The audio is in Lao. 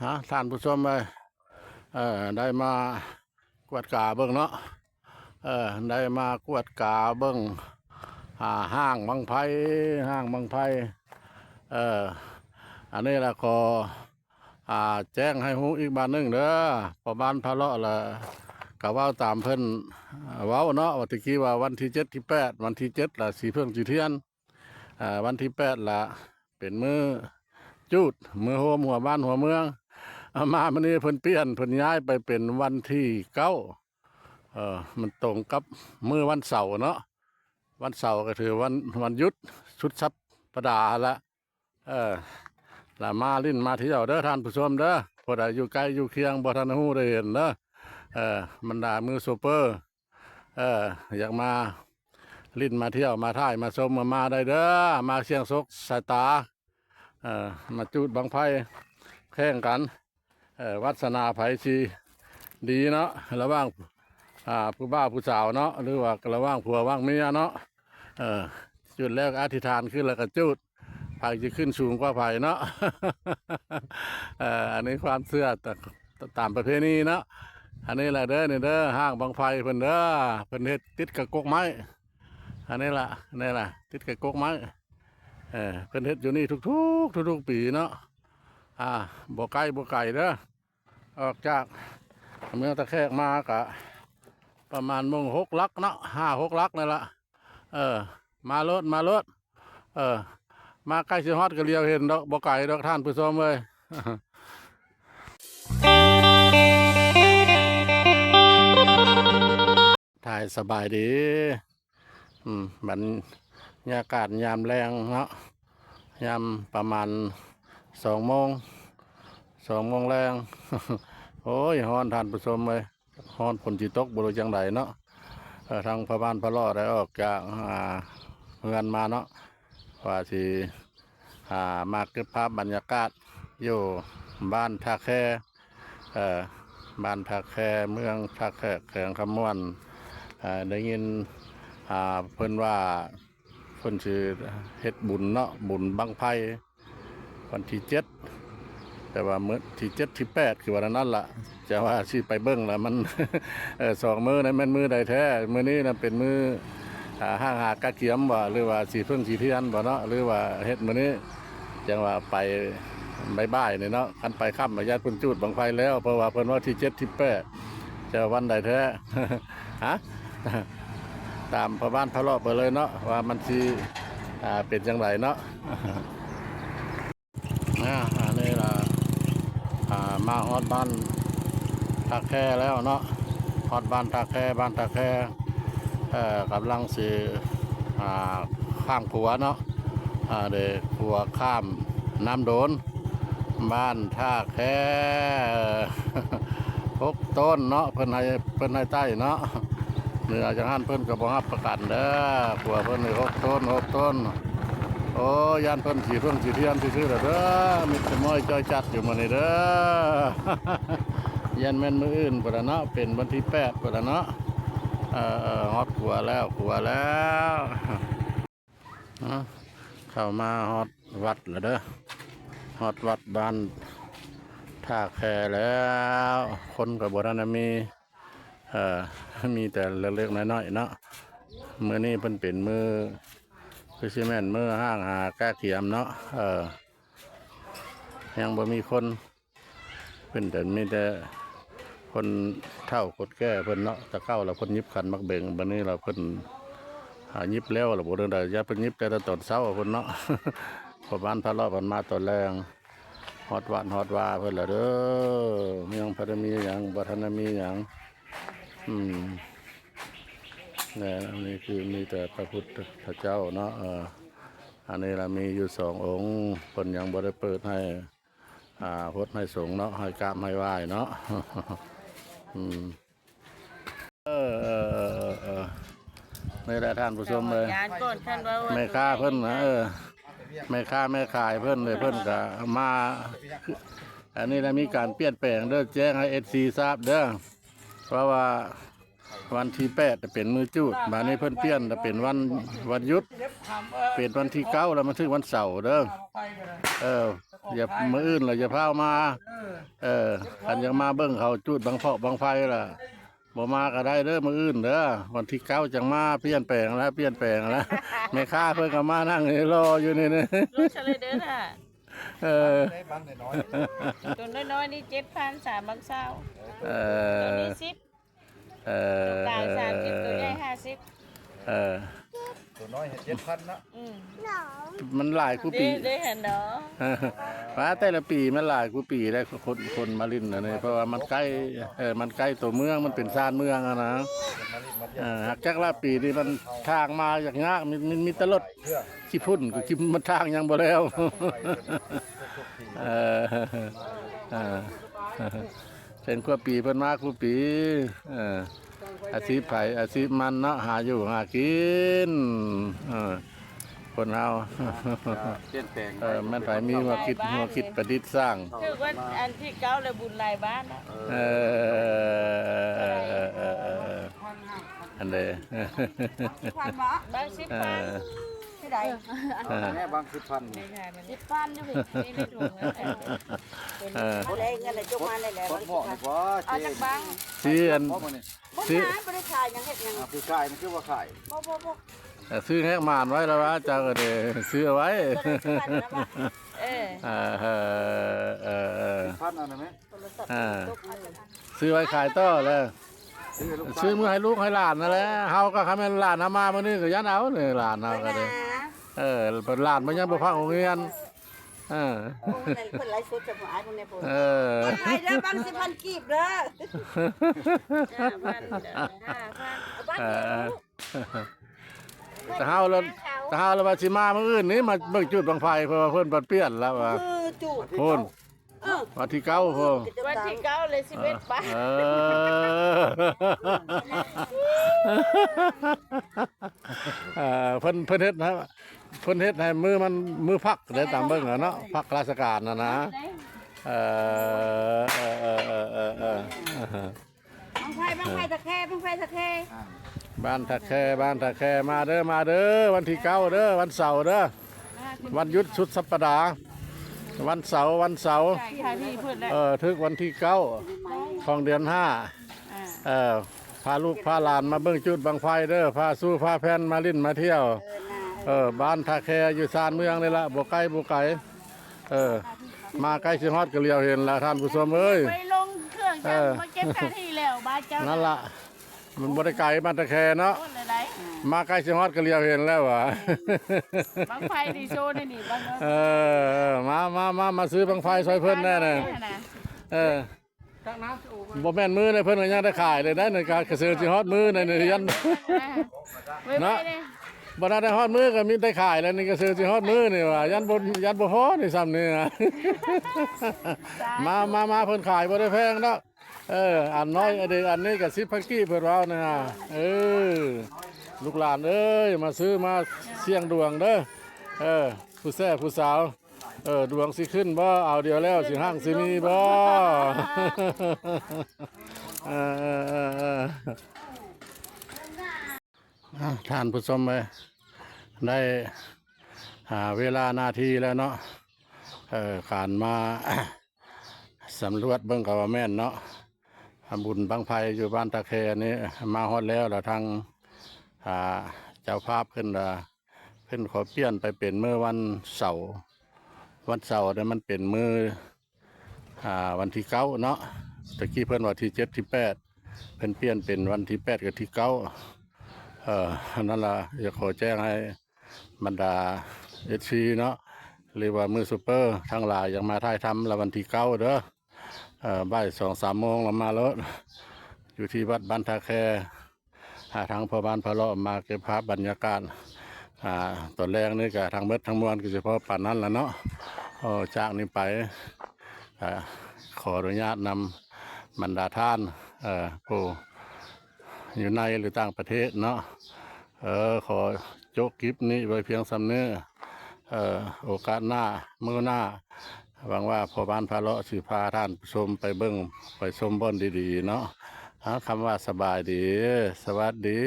ຮະ ທ່ານຜູ້ຊົມເອີຍ ເອີ ໄດ້ມາກວດກາເບິ່ງເນາະ ເອີ ໄດ້ມາກວດກາເບິ່ງ ອ່າ ຮ້າງບັ້ງໄຟ ຮ້າງບັ້ງໄຟ ເອີ ອັນນີ້ລະຂໍ ອ່າ ແຈ້ງໃຫ້ຮູ້ອີກບາດໜຶ່ງເດີ ພໍ່ບ້ານພາເລາະລະ ກະເວົ້າຕາມເພິ່ນເວົ້າເນາະ ວ່າແຕ່ກີ້ວ່າວັນທີເຈັດ ທີແປດ ວັນທີເຈັດລະສີເຜິ້ງສີທຽນ ອ່າ ວັນທີແປດລະເປັນມື້ຈູດ ມື້ໂຮມຫົວບ້ານຫົວເມືອງ ອ່າ ມາມື້ນີ້ເພິ່ນປ່ຽນ ເພິ່ນຍ້າຍໄປເປັນວັນທີເກົ້າ ເອີ ມັນຕົງກັບມື້ວັນເສົາເນາະ ວັນເສົາກະຖືວັນ ວັນຢຸດສຸດສັບປະດາຫັ້ນລະ ເອີ ລະມາຫຼິ້ນມາທ່ຽວເດີທ່ານຜູ້ຊົມເດີ ຜູ້ໃດຢູ່ໃກ້ຢູ່ຄຽງບໍ່ທັນຮູ້ໄດ້ເຫັນເດີ ເອີ ບັນດາມືໂຊເປີ ເອີ ຢາກມາຫຼິ້ນມາທ່ຽວມາຖ່າຍມາຊົມ ມາ ມາໄດ້ເດີ ມາສ່ຽງໂຊກຊະຕາ ເອີ ມາຈູດບັ້ງໄຟແຂ່ງກັນ ເອີ ວາດສະໜາໃຜຊິດີເນາະ ລະຫວ່າງ ອ່າ ຜູ້ບ່າວຜູ້ສາວເນາະ ຫຼືວ່າລະຫວ່າງຜົວຫວ່າງເມຍເນາະ ເອີ ຈູດແລ້ວກະອະທິຖານຂຶ້ນ ແລ້ວກະຈູດ ໃຜຊິຂຶ້ນສູງກວ່າໃຜເນາະ ເອີ ອັນນີ້ຄວາມເຊື່ອຕາ ຕາມປະເພນີເນາະ ອັນນີ້ແຫຼະເດີ ນີ້ເດີ ຮ້າງບັ້ງໄຟເພິ່ນເດີ ເພິ່ນເຮັດຕິດກະກົກໄມ້ ອັນນີ້ລະ ນີ້ລະ ຕິດກະກົກໄມ້ ເອີ ເພິ່ນເຮັດຢູ່ນີ້ທຸກໆ ທຸກໆປີເນາະ ອ່າ ບໍ່ໄກບໍ່ໄກເດີ ອອກຈາກເມືອງທ່າແຂກມາກະປະມານໂມງຫົກຫຼັກເນາະ ຫ້າຫົກຫຼັກນີ້ລະ ເອີ ມາໂລດ ມາໂລດ ເອີ ມາໃກ້ຊິຮອດກະຫຼຽວເຫັນດອກ ບໍ່ໄກດອກທ່ານຜູ້ຊົມເອີຍ ຖ່າຍສະບາຍດີ ອືມ ບັນຍາກາດຍາມແລງເນາະ ຍາມປະມານສອງໂມງ ສອງໂມງແລງ ໂອ້ຍ ຮ້ອນທ່ານຜູ້ຊົມເອີຍ ຮ້ອນ ຝົນຊິຕົກບໍ່ ຫຼືຈັ່ງໃດເນາະ ເອີ ທາງພໍ່ບ້ານພາເລາະໄດ້ອອກຈາກ ອ່າ ເຮືອນມາເນາະ ວ່າຊິ ອ່າ ມາເກັບພາບບັນຍາກາດຢູ່ບ້ານທ່າແຄ ເອີ ບ້ານທ່າແຄ ເມືອງທ່າແຂກ ແຂວງຄຳມ່ວນ ເອີ ໄດ້ຍິນ ອ່າ ເພິ່ນວ່າເພິ່ນຊິເຮັດບຸນເນາະ ບຸນບັ້ງໄຟ ວັນທີເຈັດ ແຕ່ວ່າມື້ທີເຈັດ ທີແປດ ຄືວ່ານັ້ນລະ ຈະວ່າຊິໄປເບິ່ງລະ ມັນ ເອີ ສອງມື້ນັ້ນແມ່ນມື້ໃດແທ້ ມື້ນີ້ນະເປັນມື້ ອ່າ ຮ້າງຫາກະກຽມບໍ່ ຫຼືວ່າສີເຜິ້ງສີທຽນບໍ່ເນາະ ຫຼືວ່າເຮັດມື້ນີ້ ຈັ່ງວ່າໄປບ່າຍໆນີ້ເນາະ ຄັນໄປຄ່ຳລະຢ້ານເພິ່ນຈູດບັ້ງໄຟແລ້ວ ເພາະວ່າເພິ່ນວ່າທີເຈັດ ທີແປດ ຈະວັນໃດແທ້ ຮະ ຕາມພໍ່ບ້ານພາເລາະໄປເລີຍເນາະ ວ່າມັນຊິ ອ່າ ເປັນຈັ່ງໃດເນາະ. ອາ ອັນນີ້ລະ ອາ ມາຮອດບ້ານທ່າແຄແລ້ວເນາະ ຮອດບ້ານທ່າແຄ ບ້ານທ່າແຄ ເອີ ກຳລັງຊິ ອາ ຂ້າມຂົວເນາະ ອາ ເດ້ ຂົວຂ້າມນ້ຳໂດນ ບ້ານທ່າແຄ ຫົກໂຕນເນາະ ເພິ່ນໃຫ້ ເພິ່ນໃຫ້ໄຕ້ເນາະ ເໜືອຈາກຫັ້ນເພິ່ນກະບໍ່ຮັບປະກັນເດີ ຂົວເພິ່ນນີ້ຫົກໂຕນ ຫົກໂຕນ ໂອ້ ຢ້ານເພິ່ນຂີ້ເຜິ້ງຂີ້ທຽນຊື່ໆແຫຼະເດີ ມີແຕ່ມ້ອຍຈ້ອຍຈັດຢູ່ມື້ນີ້ເດີ. ຢ້ານແມ່ນມື້ອື່ນພຸ້ນລະເນາະ ເປັນວັນທີແປດພຸ້ນລະເນາະ ເອີ ຮອດຂົວແລ້ວ ຂົວແລ້ວ ເຂົ້າມາຮອດວັດແລ້ວເດີ ຮອດວັດບ້ານທ່າແຄແລ້ວ ຄົນກະບໍ່ທັນໄດ້ມີ ເອີ ມີແຕ່ເລັກໆນ້ອຍໆເນາະ ມື້ນີ້ເພິ່ນເປັນມື້ ຄືຊິແມ່ນມື້ຮ້າງຫາກະກຽມເນາະ ເອີ ຍັງບໍ່ມີຄົນ ເພິ່ນກະມີແຕ່ຄົນເຖົ້າຄົນແກ່ເພິ່ນເນາະ ແຕ່ເກົ່າລະເພິ່ນຫຍິບຂັນໝາກເບັງ ບາດນີ້ລະເພິ່ນ ຫາ ຫຍິບແລ້ວລະບໍ່ ຈັ່ງໃດ ຢ້ານເພິ່ນຫຍິບແຕ່ຕອນເຊົ້າພຸ້ນເນາະ ພໍ່ບ້ານພາເລາະເພິ່ນມາຕອນແລງ ຮອດວັດຮອດວາເພິ່ນລະເດີ ຍັງບໍ່ທັນໄດ້ມີຫຍັງ ບໍ່ທັນໄດ້ມີຫຍັງ ອືມ ແລະ ອັນນີ້ຄືມີແຕ່ພະພຸດທະເຈົ້າເນາະ ເອີ ອັນນີ້ລະມີຢູ່ສອງອົງ ເພິ່ນຍັງບໍ່ໄດ້ເປີດໃຫ້ ອ່າ ຫົດໃຫ້ສົງເນາະ ໃຫ້ກາບໃຫ້ໄຫວ້ເນາະ ອືມ ເອີ ເອີ ເອີ ເອີ ນີ້ແຫຼະທ່ານຜູ້ຊົມເອີຍ ແມ່ຄ້າເພິ່ນ ເອີ ແມ່ຄ້າແມ່ຂາຍເພິ່ນເດ້ ເພິ່ນກະມາ ອັນນີ້ລະມີການປ່ຽນແປງເດີ ແຈ້ງໃຫ້ເອັຟຊີຊາບເດີ ເພາະວ່າວັນທີແປດເປັນມື້ຈູດ ບາດນີ້ເພິ່ນປ່ຽນເປັນວັນ ວັນຢຸດ ເປັນວັນທີເກົ້າລະ ມັນຖືກວັນເສົາເດີ ເອີ ຢ່າ ມື້ອື່ນລະຢ່າຟ້າວມາ ເອີ ຄັນຢາກມາເບິ່ງເຂົາຈູດບັ້ງເພາະບັ້ງໄຟລະ ບໍ່ມາກໍໄດ້ເດີ ມື້ອື່ນເດີ ວັນທີເກົ້າຈັ່ງມາ. ປ່ຽນແປງແລ້ວ ປ່ຽນແປງແລ້ວ ແມ່ຄ້າເພິ່ນກໍມານັ່ງລໍຢູ່ນີ້ນະ ລົດຊະເລີຍເດີທ່າ. ເອີ ໄດ້ບັ້ງນ້ອຍໆ ໂຕນ້ອຍໆນີ້ເຈັດພັນ ສາມບັ້ງຊາວ ເອີ ໂຕນີ້ສິບ ເອີ ກາງສາມສິບ ໂຕໃຫຍ່ຫ້າສິບ ເອີ ໂຕນ້ອຍເຈັດພັນເນາະ. ອືມ ມັນຫຼາຍກູປີ ເດ້ ເດ້ເຫັນເນາະ ວ່າແຕ່ລະປີມັນຫຼາຍກູປີໄດ໋ ຄົນ ຄົນມາຫຼິ້ນອັນນີ້ ເພາະວ່າມັນໃກ້ ເອີ ມັນໃກ້ຕົວເມືອງ ມັນເປັນຊານເມືອງຫັ້ນນະ. ເອີ ຫາກຈັກລະປີນີ້ມັນທາງມາຍາກໆ ມີ ມີ ມີແຕ່ລົດ ຂີ້ຝຸ່ນກໍຂີ້ ມັນທາງຍັງບໍ່ແລ້ວ. ເອີ ເອີ ເປັນກວ່າປີ ເພິ່ນມາກວ່າປີ. ເອີ ອາຊີບໃຜອາຊີບມັນເນາະ ຫາຢູ່ຫາກິນ. ເອີ ຄົນເຮົາ ປ່ຽນແປງ ເອີ ແມ່ນໃຜມີຫົວຄິດ ຫົວຄິດປະດິດສ້າງ ຖືກວັນອັນທີເກົ້າແລ້ວ ບຸນຫຼາຍບ້ານເນາະ. ເອີ ເອີ ອັນເດ ພັນບໍ່? ບັ້ງສິບພັນ ເອີ ທີ່ໃດ? ແມ່ບັ້ງສິບພັນ ສິບພັນຢູ່ພີ້ ນີ້ໃນຖົງ ເອີ ບໍ່ໄດ້ເງິນລະ ຈົກມາໄດ້ແລ້ວ ເອົາຈັກບັ້ງ ຊິອັນ ບໍ່ ບໍ່ ບໍ່ໄດ້ຂາຍຫຍັງເຮັດຫຍັງ ອ່າ ປີກາຍມັນຄືວ່າຂາຍ ບໍ່ ບໍ່ ບໍ່ ເອີ ຊື້ແຮກໝານໄວ້ແລ້ວວ່າ ເຈົ້າກໍໄດ້ຊື້ເອົາໄວ້ ເອີ ເອີ ເອີ ເອີ ສິບພັນ ອັນນັ້ນແມ່ນ ອ່າ ຊື້ໄວ້ຂາຍຕໍ່ແລ້ວ ຊື້ໃຫ້ລູກໃຫ້ຫຼານນັ້ນແຫຼະ. ເຮົາກໍຄັນແມ່ນຫຼານເຮົາມາມື້ນີ້ກໍຢ້ານເອົານີ້ ຫຼານເຮົາກໍໄດ້ ເອີ ຫຼານມັນຍັງບໍ່ເຂົ້າໂຮງຮຽນ. ເອີ ໂອ້ ແມ່ນເພິ່ນໄລຟ໌ສົດຈະບໍ່ອາຍຄົນໃນໂພດ ເອີ ເພິ່ນໃຫ້ເດີ ບັ້ງສິບພັນກີບເດີ ຫ້າພັນເດີ ຫ້າພັນ ເອີ ແຕ່ເຮົາລະ ແຕ່ເຮົາລະວ່າຊິມາມື້ອື່ນນີ້ ມາເບິ່ງຈູດບັ້ງໄຟ ເພາະວ່າເພິ່ນບັດປ່ຽນແລ້ວວ່າ ເອີ ຈູດ ພຸ້ນ ເອີ ວັນທີເກົ້າພຸ້ນ ວັນທີເກົ້າເລີຍ ສິບເອັດ ເອີ ປາຍ ເອີ ເອີ ເພິ່ນ ເພິ່ນເຮັດໃຫ້ ເພິ່ນເຮັດໃຫ້ມື້ມັນ ມື້ພັກໄດ້ຕາມເບິ່ງແລ້ວເນາະ ພັກລາຊະການຫັ້ນນະ ເອີ ເອີ ບັ້ງໄຟ ບັ້ງໄຟຕະແຄ ບັ້ງໄຟຕະແຄ ບ້ານຕະແຄ ບ້ານຕະແຄ ມາເດີ ມາເດີ ວັນທີເກົ້າເດີ ວັນເສົາເດີ ວັນຢຸດສຸດສັບປະດາ ວັນເສົາ ວັນເສົາ ເອີ ຖືກວັນທີເກົ້າຂອງເດືອນຫ້າ ເອີ ພາລູກພາຫຼານມາເບິ່ງຈູດບັ້ງໄຟເດີ ພາຊູພາແຜ່ນມາຫຼິ້ນມາທ່ຽວ ເອີ ບ້ານທ່າແຄຢູ່ຊານເມືອງນີ້ລະ ບໍ່ໄກບໍ່ໄກ ເອີ ມາໃກ້ຊິຮອດກໍຫຼຽວເຫັນລະ ທ່ານຜູ້ຊົມເອີຍ ໄປລົງເຄື່ອງ ເອີ ຈັກມາເກັບຄ່າທີ່ແລ້ວ ບ້ານເຈົ້າ ນັ້ນລະ ມັນບໍ່ໄດ້ໄກ ບ້ານຕາແຄເນາະ ໂອ້ ຫຼາຍໆ ມາໃກ້ຊິຮອດກໍຫຼຽວເຫັນແລ້ວຫວາ ບັ້ງໄຟນີ້ໂຊໄດ້ນີ້ ບັ້ງ ເອີ ເອີ ມາ ມາ ມາ ມາຊື້ບັ້ງໄຟຊ່ອຍເພິ່ນແດ່ນະ ເອີ ບໍ່ແມ່ນມື້ໃດເພິ່ນກໍຍັງໄດ້ຂາຍເລີຍໄດ໋ ໃນການກະເຊີຊິຮອດມື້ໃດນີ້ ຢ້ານ ເນາະ ບໍ່ທັນໄດ້ຮອດມື້ກໍມີໄດ້ຂາຍແລ້ວ ນີ້ກະເຊີຊິຮອດມື້ນີ້ຫວາ ຢ້ານບໍ່ ຢ້ານບໍ່ພໍນີ້ ຊ່ຳນີ້ນະ ມາ ມາ ມາ ເພິ່ນຂາຍບໍ່ໄດ້ແພງດອກ ເອີ ອັນນ້ອຍອັນເດ ອັນນີ້ກໍສິບພັນກີບເພິ່ນເວົ້ານະ ເອີ ລູກຫຼານເອີຍ ມາຊື້ມາສ່ຽງດວງເດີ ເອີ ຜູ້ແຊຜູ້ສາວ ເອີ ດວງຊິຂຶ້ນບໍ່ ເອົາດຽວແລ້ວຊິຮັ່ງຊິມີບໍ່ ເອີ ເອີ ເອີ ເອີ ອ່າ ທ່ານຜູ້ຊົມເອີຍ ໄດ້ ອ່າ ເວລາໜ້າທີ່ແລ້ວເນາະ ເອີ ການມາ ສຳຫຼວດເບິ່ງກໍວ່າແມ່ນເນາະ ບຸນບັ້ງໄຟຢູ່ບ້ານຕາແຄນີ້ ມາຮອດແລ້ວ ແລ້ວທາງ ອ່າ ເຈົ້າພາບເພິ່ນວ່າ ເພິ່ນຂໍປ່ຽນໄປເປັນມື້ວັນເສົາ ວັນເສົານີ້ມັນເປັນມື້ ອ່າ ວັນທີເກົ້າເນາະ ຕະກີ້ເພິ່ນວ່າທີເຈັດ ທີແປດ ເພິ່ນປ່ຽນເປັນວັນທີແປດກັບທີເກົ້າ ເອີ ນັ້ນລະ ຢາກຂໍແຈ້ງໃຫ້ບັນດາເອັຟຊີເນາະ ຫຼືວ່າມືຊູເປີທັງຫຼາຍ ຢາກມາຖ່າຍທຳລະວັນທີເກົ້າເດີ ເອີ ບ່າຍສອງສາມໂມງລະມາໂລດ ຢູ່ທີ່ວັດບ້ານທ່າແຄ ຫາທາງພໍ່ບ້ານພາເລາະມາເກັບພາບບັນຍາກາດ ອ່າ ຕອນແລງນີ້ກະທັງໝົດທັງມວນກະຊິພໍປານນັ້ນລະເນາະ ເອີ ຈາກນີ້ໄປ ກະຂໍອະນຸຍາດນຳບັນດາທ່ານ ເອີ ຜູ້ຢູ່ໃນ ຫຼື ຕ່າງປະເທດເນາະ ເອີ ຂໍໂຈະກິບນີ້ໄວ້ພຽງສ່ຳນີ້ ເອີ ໂອກາດໜ້າ ມື້ໜ້າ ຫວັງວ່າພໍ່ບ້ານພາເລາະຊິພາທ່ານຜູ້ຊົມໄປເບິ່ງໄປຊົມບ່ອນດີໆເນາະ ຫາຄຳວ່າສະບາຍດີ ສະຫວັດດີ.